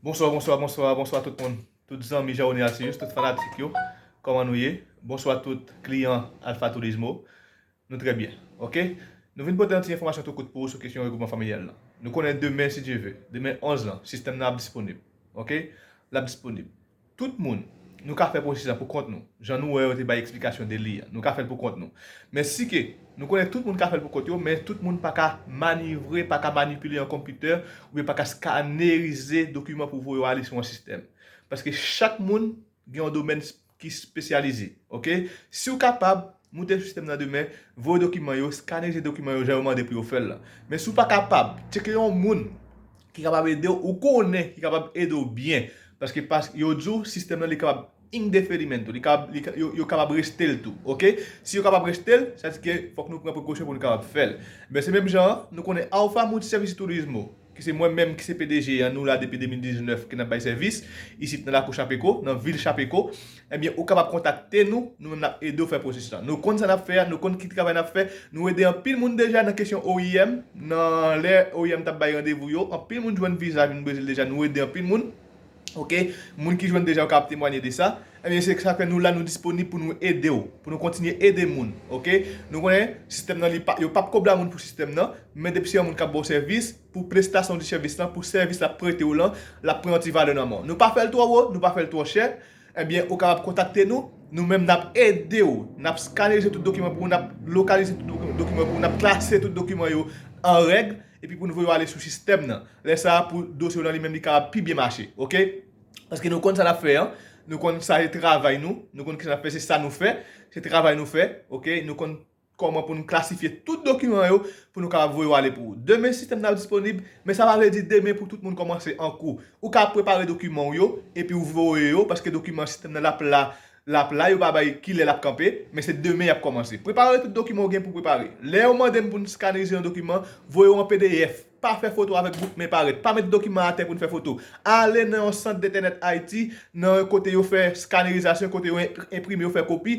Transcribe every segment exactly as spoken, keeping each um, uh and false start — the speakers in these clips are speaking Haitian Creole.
Bonswa, bonswa, bonswa, bonswa tout moun. Tout zanmi Jaone Alcius, tout fanatik yo. Kòman nou ye? Bonswa tout kliyan Alpha Turismo. Nou trè byen, oke? Nou vin pote yon ti enfòmasyon tou kout pou ou sou kesyon regwoupman familyal lan. Nou konnen demen, si Dye ve, demen onz lan, sistèm nan ap disponib, oke? L ap disponib. Tout moun, nou ka fè pwosesis la pou kont nou. Jan nou wè yo te bay eksplikasyon de li an, nou ka fè l pou kont nou. Men si ke nou konnen tout moun ka fè l pou kont yo, men tout moun pa ka manivre, pa ka manipile yon konpitè, oubyen pa ka skanerize dokiman pou voye yo ale sou yon sistèm. Paske chak moun gen yon domèn ki espesyalize, oke? Si w kapab, moute sou sistèm nan demen, voye dokiman yo, skanerize dokiman yo jan yo mande pou yo fè l lan. Men si w pa kapab, tcheke yon moun ki kapab ede w, ou konnen ki kapab ede w byen. Paske, pas, yo di w sistèm nan li kapab indeferimento, li kapab, li, ka- yo, yo kapab reste l tou, oke? Si yo kapab reste l, sa di ke fòk nou pran prekosyon pou nou kapab fè l. Men se menm jan an, nou konnen Alpha Multiservice Turismo, ki se mwen menm ki se P D G an, nou la depi de mil diznèf ke n ap bay sèvis, isit nan lakou Chapeko, nan vil Chapeko, ebyen, ou kapab kontakte nou, nou menm n ap ede w fè pwosesis lan. Nou konn sa n ap fè a, nou konn ki travay n ap fè, nou ede anpil moun deja nan kesyon O I M, nan lè O I M t ap bay randevou yo, anpil moun jwenn viza vin Brezil deja, nou ede anpil moun. Oke, moun ki jwenn deja yo kapab temwanye de sa. Ebyen, se sa k fè nou la, nou disponib pou nou ede w, pou nou kontinye ede moun. Oke, nou konnen sistèm nan, li pa, yo p ap kòb la moun pou sistèm nan, men depi se yon moun k ap ba w sèvis, pou prestasyon di sèvis lan, pou sèvis l ap prete w lan, l ap pran yon ti valè nan men w. Nou pa fè l twò wo, nou pa fè l twò chè. Ebyen, ou kapab kontakte nou, nou menm n ap ede w, n ap skanerize tout dokiman pou ou, n ap lokalize tout doki- dokiman pou ou, n ap klase tout dokiman yo an règ, epi pou nou voye yo ale sou sistèm nan. Lè sa a, pou dosye w lan li menm, li kapab pi byen mache, oke? Paske nou konn sa n ap fè an, nou konn sa se travay nou, nou konn ki sa n ap fè, se sa nou fè, se travay nou fè, oke? Nou konn kòman pou nou klasifye tout dokiman yo pou nou kapab voye yo ale pou ou. Demen, sistèm nan ap disponib, men sa pa vle di demen pou tout moun kòmanse an kou. Ou ka prepare dokiman w yo, epi w voye yo, paske dokiman sistèm nan l ap la, l ap la, yo pa bay kilè l ap kanpe, men se demen y ap kòmanse. Prepare tout dokiman w gen pou prepare. Lè yo mande m pou n skanerize yon dokiman, voye yo an P D F. Pa fè foto avèk bout men parèt. Pa met dokiman atè pou n fè foto. Ale nan yon sant de entènèt Ayiti, nan yon kote yo fè skanerizasyon, kote yo en- enprime, yo fè kopi.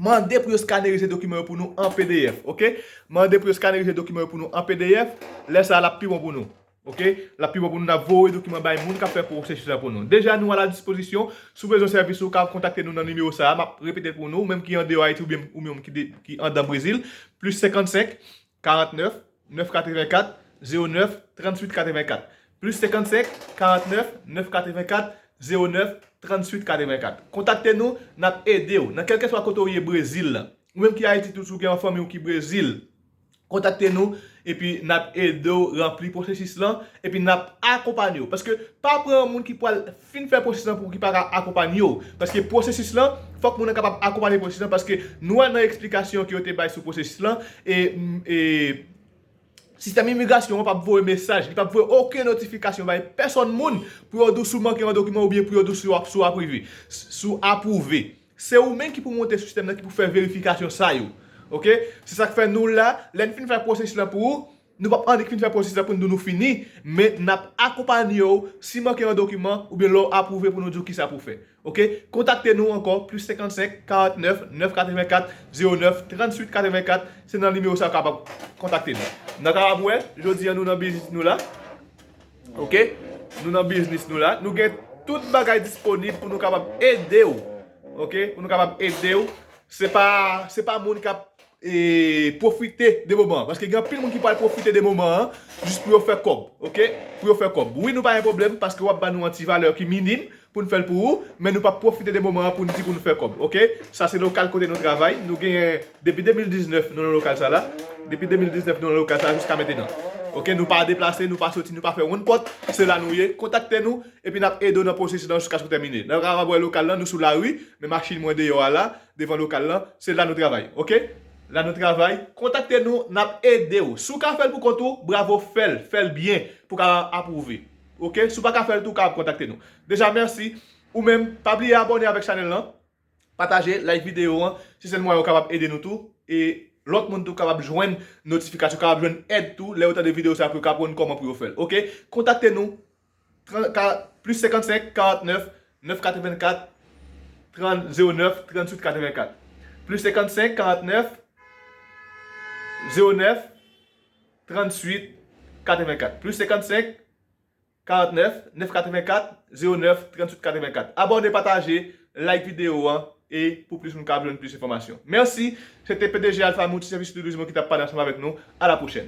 Mande pou yo skanerize dokiman yo pou nou an P D F, oke? Mande pou yo skanerize dokiman yo pou nou an P D F. Lè sa a, l ap pi bon pou nou, oke? L ap pi bon pou nou, n ap voye dokiman bay moun k ap fè pwosesis la pou nou. Deja, nou a la dispozisyon. Si w bezwen sèvis ou, w ka kontakte nou nan nimewo sa a. M ap repete l pou nou, ou menm ki andeyò Ayiti oubyen ou menm ki de- ki anndan Brezil, plis senkannsenk, karannèf, nèf katrevenkat, zewo nèf, tranntuit katrevenkat. Plis senkannsenk, karannèf, nèf katrevenkat, zewo nèf, tranntuit katrevenkat. Kontakte nou, n ap ede w. Nan kèlkeswa kote w ye Brezil lan, ou menm ki Ayiti tou, si w gen yon fanmi w ki Brezil, kontakte nou, epi n ap ede w ranpli pwosesis lan, epi n ap akonpanye w. Paske pa pran yon moun ki pral fin fè pwosesis lan pou ki pa ka akonpanye w. Paske pwosesis lan, fòk moun nan kapab akonpanye pwosesis lan, paske nou wè nan eksplikasyon ke yo te bay sou pwosesis lan, e, e, sistèm imigrasyon an p ap voye mesaj, li p ap voye okenn notifikasyon bay pèsòn moun pou yo di w si w manke yon dokiman oubyen pou yo di w si w ap, si w ap rive, si w apwouve. Se ou menm ki pou monte sistèm nan, ki pou fè verifikasyon sa yo. Oke? Se sa k fè nou la, lè n fin fè pwosesis lan pou ou, nou p ap annik fin fè pwosesis lan pou n di w nou fini, men n ap akonpanye w. Si manke yon dokiman, oubyen lè w apwouve pou nou di w kisa pou w fè. Oke? Kontakte nou ankò, plis senkannsenk, karannèf, nèf katrevenkat, zewo nèf, tranntuit katrevenkat. Se nan nimewo sa w kapab kontakte nou. N a kapab wè, jodi a nou nan biznis nou la. Oke? Nou nan biznis nou la. Nou gen tout bagay disponib pou nou kapab ede w. Oke? Pou nou kapab ede w. Se pa, se pa moun k ap e, pwofite de moman an. Paske gen anpil moun ki pral pwofite de moman an, jis pou yo fè kòb, oke? Pou yo fè kòb. Wi, nou pa gen pwoblèm, paske w ap ba nou yon ti valè ki minim pou n fè l pou ou, men nou p ap pwofite de moman an pou n di pou n fè kòb, oke? Sa se lokal kote nou travay. Nou genyen, depi de mil diznèf, nou nan lokal sa la. Depi de mil diznèf, nou nan lokal sa la jiska mentenan. Oke, nou pa deplase, nou pa soti, nou pa fè wonn pòt. Se la nou ye. Kontakte nou, epi n ap ede w nan pwosesis lan jiskaske w tèmine. Nan kapab wè lokal lan, nou sou lari, men machin mwen deyò a la, devan lokal lan, se la nou travay, oke? La nou travay, kontakte nou, n ap ede w. Si w ka fè l pou kont ou, bravo, fè l, fè l byen pou ka apwouve. Oke? Si w pa ka fè l tou, w kapab kontakte nou. Deja, mèsi. Ou menm, pa bliye abòne avèk chanèl lan, pataje, like videyo an, se sèl mwayen w kapab ede nou tou, e lòt moun tou kapab jwenn notifikasyon, kapab jwenn èd tou, lè yo tande videyo sa, pou yo ka aprann kòman pou yo fè l. Oke? Kontakte nou, tran- ka- plis senkannsenk, karannèf, nèf katrevenkat, trant, zewo nèf, tranntuit katrevenkat. Plis senkannsenk, karannèf, zewo nèf, tranntuit katrevenkat. Plis senkannsenk, karant nèf, nèf katrevenkat, zewo nèf, tranntuit katrevenkat. Abòne, pataje, like videyo an, e pou plis moun ka jwenn plis enfòmasyon. Mèsi, se te P D G Alpha Multi Service Tourisme ki t ap pale ansanm avèk nou. A la pwochèn.